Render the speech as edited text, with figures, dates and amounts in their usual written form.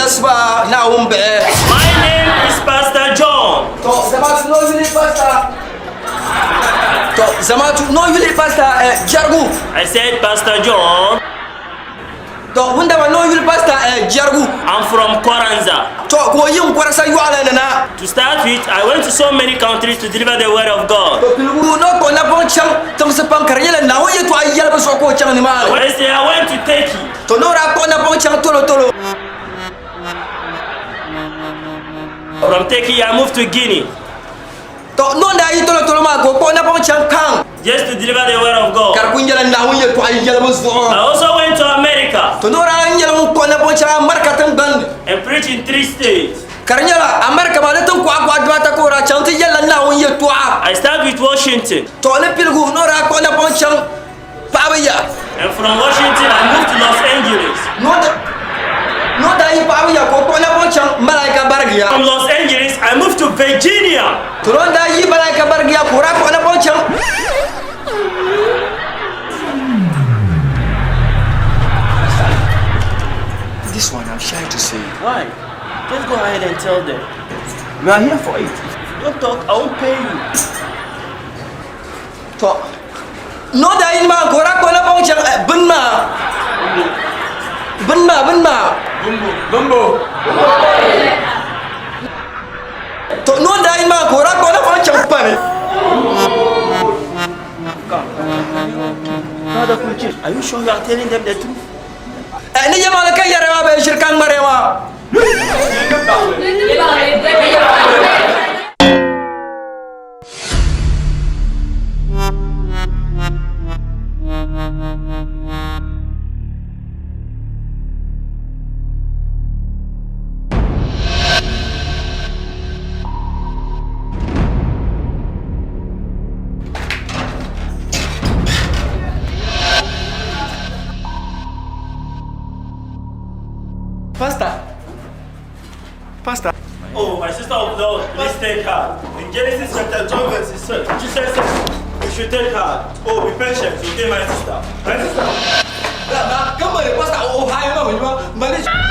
suba Naawuni bihi. My name is Pastor John. To zamaatu noo yuli Pastor To zamaatu noo yuli Pastor eh, Jɛrigu. I said Pastor John. To wundama noo yuli Pastor eh, Jɛrigu. I'm from Kwaranza. To ka o yi n-kɔrisa yɔɣili ni na. To start with, I went to so many countries to deliver the word of God. To piligu noo ka o napɔŋ chaŋ tiŋsi pam ka di nyɛla Naawuni yɛtɔɣa yɛlibu zuɣu ka o chaŋ nimaani. Wednesday, I went to Turkey. To noo daa kpuɣi napɔŋ chaŋ Tolotolo. From Turkey, I moved to Guinea. To noo daa yi Tolotolo maa ka o kpuɣi napɔŋ chaŋ Kang. Just to deliver the word of God. Ka di kuli nyɛla Naawuni yɛtɔɣa yɛlibu zuɣu. I also went to America. To noo daa lan nyɛla ŋun kpuɣi napɔŋ chaŋ America tiŋgbani ni. And preach in three states. Ka di nyɛla America maa di tiŋ kuɣa kuɣa dibaata ka o daa chaŋ ti yɛlila Naawuni yɛtɔɣa. I start with Washington. To ni piligu ni o daa kpuɣi napɔŋ chaŋ paɣaba ya. And from Washington I moved to Los Angeles. Ni o daa yi paɣaba ya ka o kpuɣi napɔŋ chaŋ Malaika barigiya. From Los Angeles I moved to Virginia. To ni o daa yi Malaika barigiya ka o daa kpuɣi napɔŋ chaŋ. This one I'm shy to say. Why? Just go ahead and tell them. We are here for it. If you don't talk, I won't pay you. To, no daa yini maa ka o daa kpuɣi napɔŋ chaŋ eh, bini maa. Bini maa, bini maa. Bimbo. To, no daa yini maa ka o daa kpuɣi napɔŋ chaŋ pani. Brother Kuchi, are you sure you are telling them the truth? Eh, ni yɛmaŋli ka yɛri maa bee ʒiri ka ŋmariya maa. Pastor. Pastor. Oh, my sister of love, please take her. In Genesis chapter 12, verse 6, Jesus said, you should take her. Oh, be patient, okay, my sister. My sister. Pastor, oh, hi, mama, you